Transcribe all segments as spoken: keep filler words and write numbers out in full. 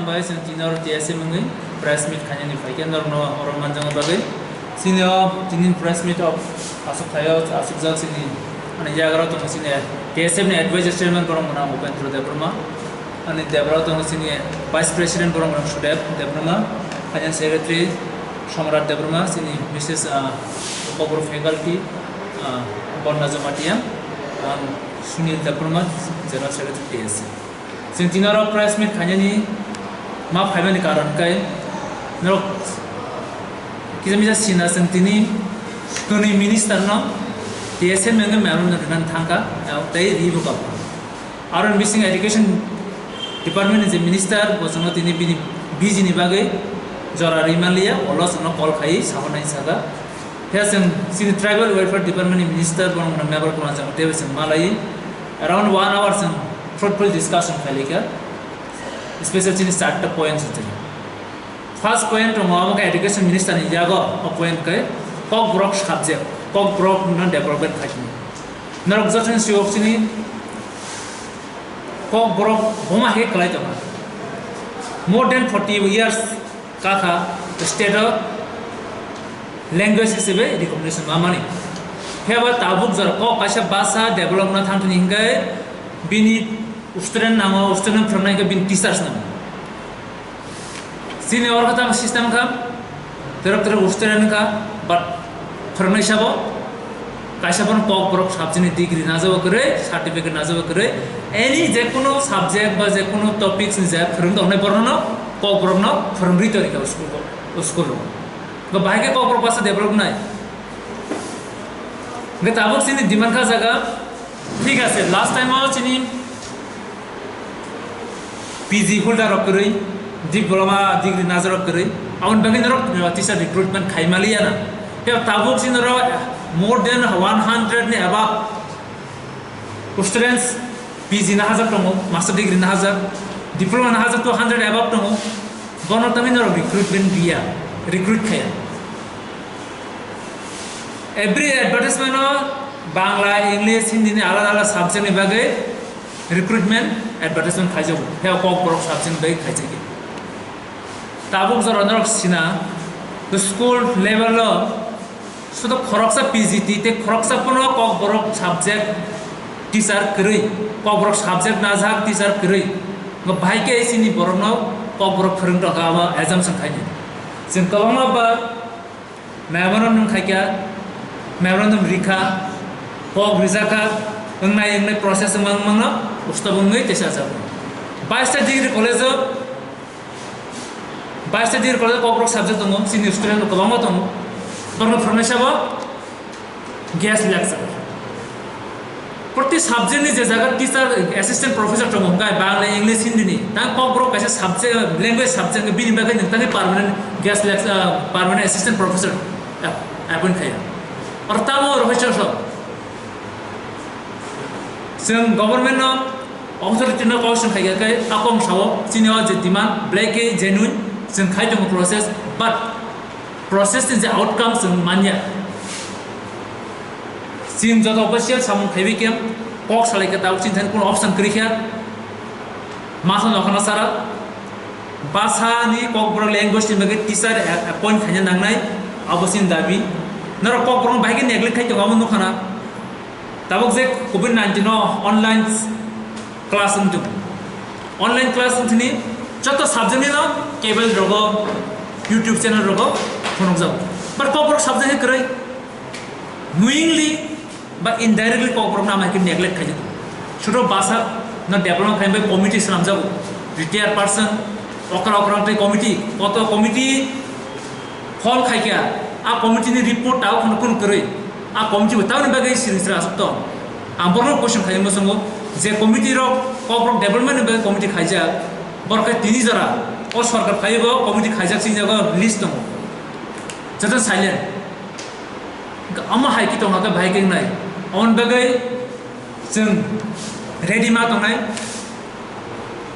Bai chwng tini oro T S M wngwi press meet khainani phaikhe norokno oro manjakna bagwi. Chini o tini press meet o aswk thaio, aswk jak chini ani yagra tongo chini T S M ni advisor chairman borok mwnang Upendra Debbarma, ani Debra tongo chini vice president borok mwnang Sudev Debbarma, finance secretary Somrat Debbarma, chini Missus ah, Kokborok faculty ah, Borna Jamatia, ang Sunil Debbarma, general secretary T S M. Chwng tini oro press meet khainani ma phaimani karon khe norok kisa misa sina chwng tini kwnwi minister no T S M wngwi memorandum rwna thangkha, tei ribo kha. Aro bising education department ni je minister bo chwngno tini bini busy ni bagwi jora rwi manliya, ulo chwngno call khai sahornai saka. Phiya chwng chini tribal welfare department ni minister borok mwnang member kwmajak teibo chwng malai around one hour chwng fruitful discussion khailika, special chini charta point se chwng. First point tongo abo khe education minister ni yago o point khe Kokborok subject, Kokborok no development khaikhe norok joto ni siyok chini Kokborok boma khe kwlai tongo, more than forty years. Kakha state o language hisabe recognition mamani. Phiya ba tabuk jora kok kaisa basa develop na thang thani hingai bini student nango, student phwrwngnai khe bini teachers nango. Chini orkha tamo system kha, terok terok student kha, but phwrwngnai sabo kaisa bono Kokborok subject ni degree najabo kwrwi, certificate najabo kwrwi, any jekunu subject ba jekunu topics ni je phwrwng tongnai borokno Kokborokno phwrwngwi tongwi kha school o, school o. Bo bahai khe Kokborok basa develop nai. Hwnkhe tabuk chini demand kha jaga, thik ase, last time o chini P G holder rok kwrwi, diploma degree najar rok kwrwi, aboni bagwi norok teacher recruitment khai maliya na. Tei tabuk si norok more than one hundred ni above students P G na hajak tongo, master degree na hajak, diploma na hajak two hundred above tongo, bono tamni norok recruitment riya, recruit khaya. Every advertisement o Bangla, English, Hindi ni alada alada subject ni bagwi recruitment advertisement khaijago. He Kokborok subject ni bagwi khaijagya. Tabuk jora norok sina, school level o sudu khoroksa P G T tei khoroksa phano Kokborok subject teacher kwrwi, Kokborok subject najak teacher kwrwi. Bo bahai khe chini borokno Kokborok phwrwng rwkha, abo assumption khaidi. Chwng kwbangma ba memorandum khaikha, memorandum rikha, kok rijakha, wngnai wngnai process wngma wngmano stop wngwi teisa jago. Baista degree college o, baista degree college o Kokborok subject tongo, chini student rok kwbangma tongo. Borokno phwrwngnai sabo guest lecturer. Proti subject ni je jaga teacher, assistant professor tongo, hwnkhe Bangla, English, Hindi ni. Tang Kokborok kaisa subject, language subject, bini bagwi nwng tangwi permanent guest lect-, ah, permanent assistant professor ap-, appoint khaiya. Oro tamo rohoi chosok. Chwng government no authority no question khaikha khe akong sao chini o je demand black khe genuine chwng khai tongo process, but process ni je outcome chwng manya. Chwng joto official samung khaiwi khe kok salai khe tabuk chini thani kuno option kwrwi kha. Masa nokha na sara basa ni Kokborok language ni bagwi teacher a-, appoint khaina nangnai, abo chini dabi. Norok Kokborok bahai khe neglect khai tongo abo nukha na. Tabuk je covid nineteen o online class wng tongo. Online class wng thini joto subject ni no cable rogo, YouTube channel rogo phunukjago. But Kokborok subject khe kwrwi. Knowingly ba indirectly Kokborok no amai khe neglect khaijak. Sudo basa no development khaina bai committee swnamjago. Retired person, okra okra tei committee, koto committee form khaikha, a committee ni report tao kheno kun kwrwi. A committee bo tamoni bagwi siring siring aswk tong. Ang borokno question khaima swngo, je committee rok Kokborok development ni bagwi committee khaijak, borok khe tini jora o sorkar phaibo committee khaijak sini jago list tongo. Joto silent. Omo hai khe tongkha khe bahai khe wngnai. Aboni bagwi chwng ready ma tongnai,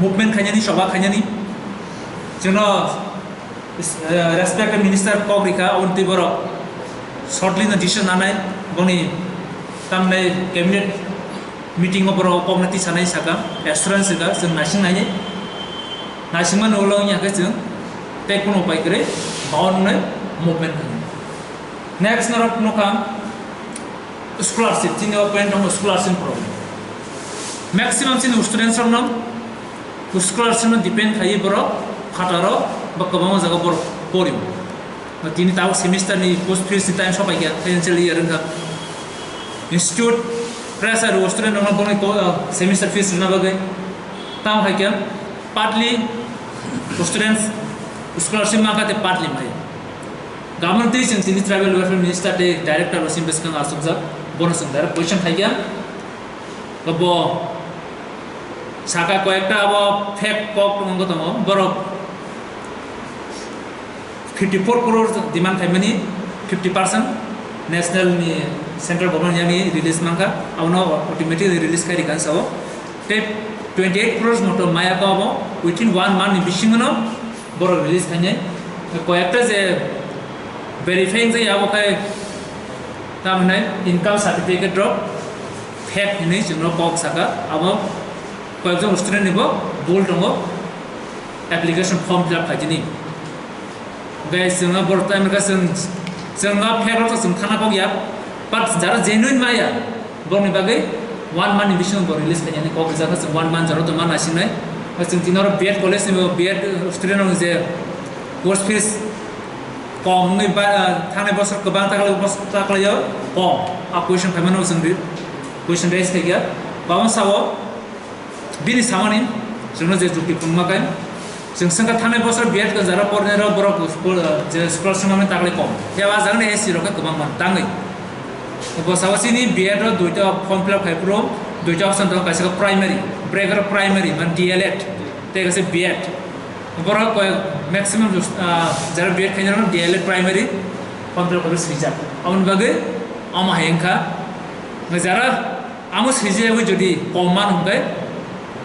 movement khainani, soba khainani. Chwngno, eh, respected minister kok rikha, aboni twi borok shortly no decision nanai, boni tamni cabinet meeting o borok kokno tisanai saka, assurance rikha, chwng naising nainai. Naisingmani ulo wngya khe chwng tei kunu upai kwrwi bawan wngnai movement khainai. Next norok nukha scholarship, chini o point tongo scholarship program. Maximum chini students rokno scholarship no depend khaiwi borok phataro ba kwbangma jaga borok porio. Tini tabuk semester ni post fees ni time sopaikha, financial year wngkha. Institute pressure o student rokno boni ko-, ah, semester fees rwna bagwi. Tamo hai khe partly students scholarship mankha tei partly mai. Government tei chwng chini tribal welfare minister tei director bo chini bwskango achukjak, bono chwng direct question khaikha. Bo saka koyekta abo fake kok wngwi tongo, borok fifty four crore demand khaimani fifty percent national ni central government yani release mankha, abono automatically release khai rikha sao. Tei twenty eight crores moto maya ko abo within one month ni bisingo no borok release khainai. Koyekta je verifying je abo khai tam hinai income certificate rok fake hinui chwngno kok saka, abo koyekjon student ni bo bul tongo, application form fill up khaijini. Guys, chwngno borok time ka chwng, chwngno fake rok chwng thana kok ya, but jara genuine maya, borokni bagwi one month ni bisingo bo release khainani kok rijak, chwng one month jaro tongma naisingnai. Chwng tini oro B Ed college ni bo B Ed student rok je course fees kom wngwi ba, thangnai bosor kwbang taklai, bosor taklaio kom. A question khaimano chwng ri-, question raise khaikha. Babo sao bini samani chwngno je jukti phunukma kai. Chwng swngkha thangnai bosor B Ed ko jara pornai rok borok school, je school swngmani taklai kom. Phiya o jagani S C rok khe kwbangma tangwi. Bo sao chini B Ed o duita form fill up khai phuru duita option tongo, kaisa khe primary, bracket o primary, man D L Ed, tei kaisa B Ed. Borok koi maximum, ah, jara B Ed khainai rok D L Ed primary form fill up khai swijak. Aboni bagwi omo hai wngkha. Jara amo swijagwi jodi kom man hwnkhe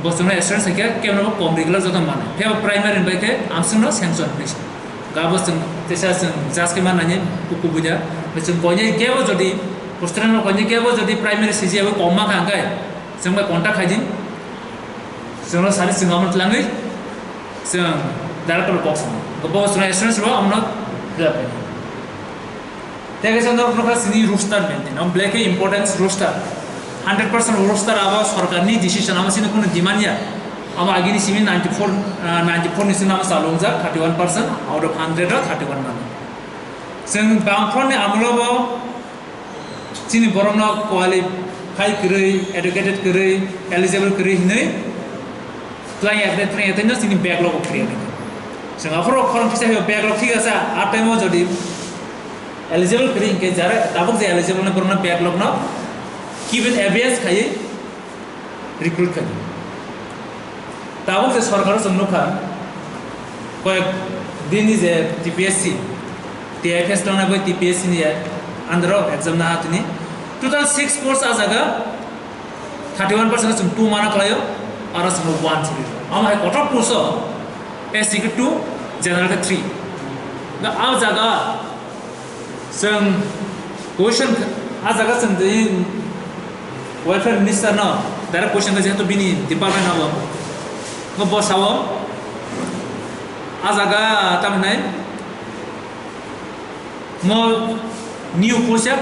bo chwngno assurance khe kebo no kom regular joto mano. Phiya bo primary hwnbai khe amswkno sanction hwnwi se. Gabo chwng teisa chwng judge khe mannani kubuida. Chwng koinai kebo jodi, hostel no koinai kebo jodi primary swijagwi kom mankha hwnkhe chwng bai contact khaidi. Chwngno sari chwng amo twlangwi chwng director box no. Bo chwngno assurance rw amono fill up khaidi. Tei kaisa norok nukha chini roster maintain. Ang belai khe importance roster. Hundred percent roster abo sorkarni decision, amo chini kunu demand ya. Amo agini simi ninety four, ah, ninety four ni simi amo chalungjak, thirty one percent out of hundred o thirty one mano. Chwng bangphorni amolo bo chini borokno qualify kwrwi, educated kwrwi, eligible kwrwi hinwi twlang ya, twlang ya, twino chini backlog o kwrwi. Chwng aphuru khorang kisa backlog thik asa, a time o jodi eligible kwrwi hinkhe jara tabuk je eligible no borokno backlog no given abeyance khaiwi recruit khai. Tabuk je sorkar o chwng nukha, koyek din ni je T P S C, T I F S tongnai bai T P S C ni under o exam na tini total six post a jaga thirty one percent chwng two mana khlaio, aro chwng one chwng. Amo hai kotor post o S C khe two, general khe three. Da a jaga Chwng question kha-, a jaga chwng twi welfare minister no direct question kha, jehetu bini department abo. Bo, bo sao a jaga tamhinai mo new post ya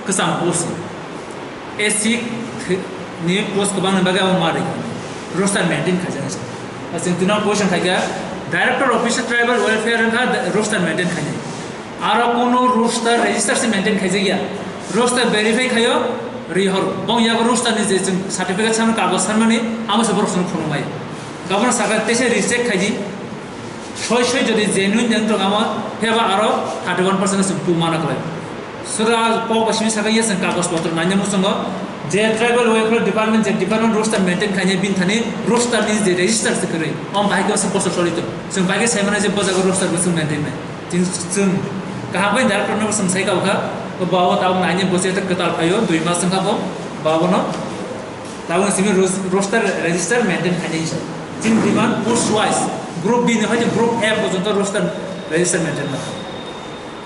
kwcham post. S C ni post kwbang ni bagwi abo ma ri roster maintain khaijak. Chwng tino question khaikha, Director Office Tribal Welfare wngkha roster maintain khainai. Aro kunu roster register se maintain khaijakya. Roster verify khaio, rihor. Bong yago roster ni je chwng certificate sanw kagoj sanmani, amo se borok chwng phunukmai. Gabon saka tese recheck khaidi. Soi soi jodi genuine wng tong amo, pheba aro thirty one percent chwng tu mana klai. Sura kok ba simi saka ya chwng kagoj potro nanya muchungo. Je tribal welfare department, je department roster maintain khainai, bini thani roster ni je register se kwrwi. Om bahai khe se poster solito. Chwng bahai khe sai mano je bo jaga roster bo chwng maintain nai. Chwng, chwng kaham khe director no chwng sai kha, bo abo tabuk naini bo se kwtal phaio, dui mas wngkha bo, bo abono tabuk simi ros-, roster register maintain khainai hinsa. Chini demand post wise, group B ni phai group F porjonto roster register maintain ma.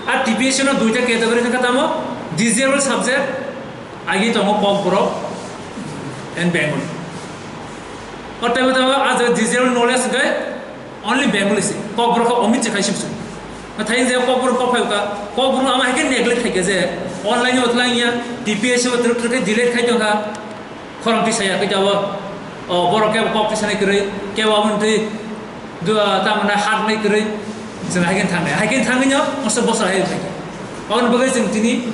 A T P S C no duita category wngkha tamo, disabled subject, agi tongo Kokborok and Bengali. O taibo taibo a jaga disabled knowledge hwnkhe Only Bengali se. Kokborok khe omit se khai sibsu. Nathai je Kokborok kok phai ka, Kokborok ama hai khe neglect khai khe je online o tlang ya, T P S o truk truk khe delete khai tong kha. Khorang twi saya khe jabo, o, borok kebo kok twi sanai kwrwi, kebo aboni twi, dua, tamana hat nai kwrwi, chwng hai khe thangnai. Hai khe thangwi no, masa bosor hai khe. Aboni bagwi chwng tini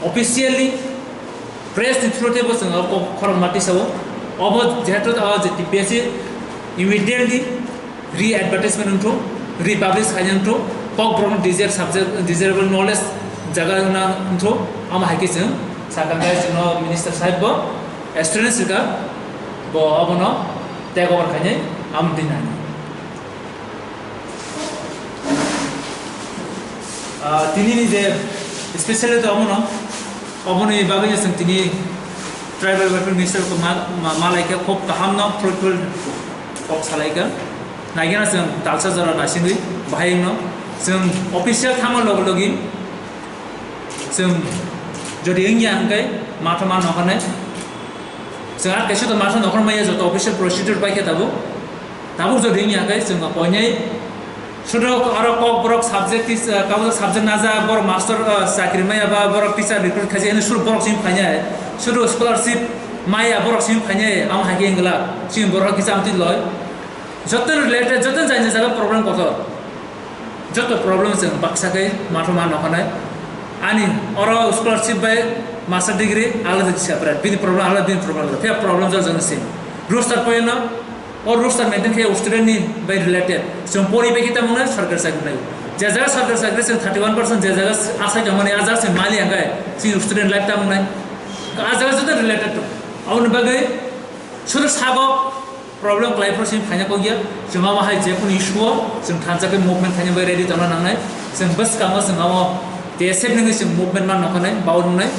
officially press ni through tei bo chwng o kok khorang ma twi sao. Obo jehetu o je T P S C immediately re-advertisement wngthok, republish khaina wngthok, Kokborok desire subject, desirable knowledge jaga wngna wngthok, amo hai khe chwng sakang khe chwngno minister sahib bo assurance rwkha, bo abono take over khainai amo twi nai. Ah, tini ni je specially to abono, oboni bagwi chwng tini tribal welfare minister ko ma, ma, malaikha, khub kaham no fruitful kok salaikha. Naigena chwng talsa jora naisingwi bahai wngno chwng official thangma logi logi chwng jodi wngya hwnkhe matha ma nokhanai. Chwng ar kaisa to matha nokhor maya joto official procedure bai khe tabuk. Tabuk jodi wngya hwnkhe chwng koinai sudo aro Kokborok subject is, uh, kabo subject najak, borok master, uh, chakri maya ba, borok teacher recruit khaijak, eno sur borok simi phainai. Sudo scholarship maya borok simi phainai, amo hai khe wngla. Chini borok kisa amtwi loi. Joto related, joto jani jaga problem kotor. Joto problem chwng baksa khe matha ma nokhanai. Ani oro scholarship bai master degree alada separate. Bini problem alada, bini problem alada. Phiya problem jor jana same. Roster poino, o roster maintain khe student ni bai related. Chwng pori bai kita mwnai sarkar chakri nai. Je jaga sarkar chakri chwng thirty one percent, je jaga asai tongmani, a jaga chwng mali angkai, chini student life ta mwnai. A jaga joto related to. Aboni bagwi sudu sago problem khlai phuru simi phaina kok ya, chwng abo hai je kunu issue o chwng thansa khe movement khaina bai ready tongna nangnai. Chwng bwskango chwng abo T S F ni chwng movement man nokhanai, bau nungnai,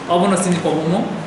obono chini kobongmo.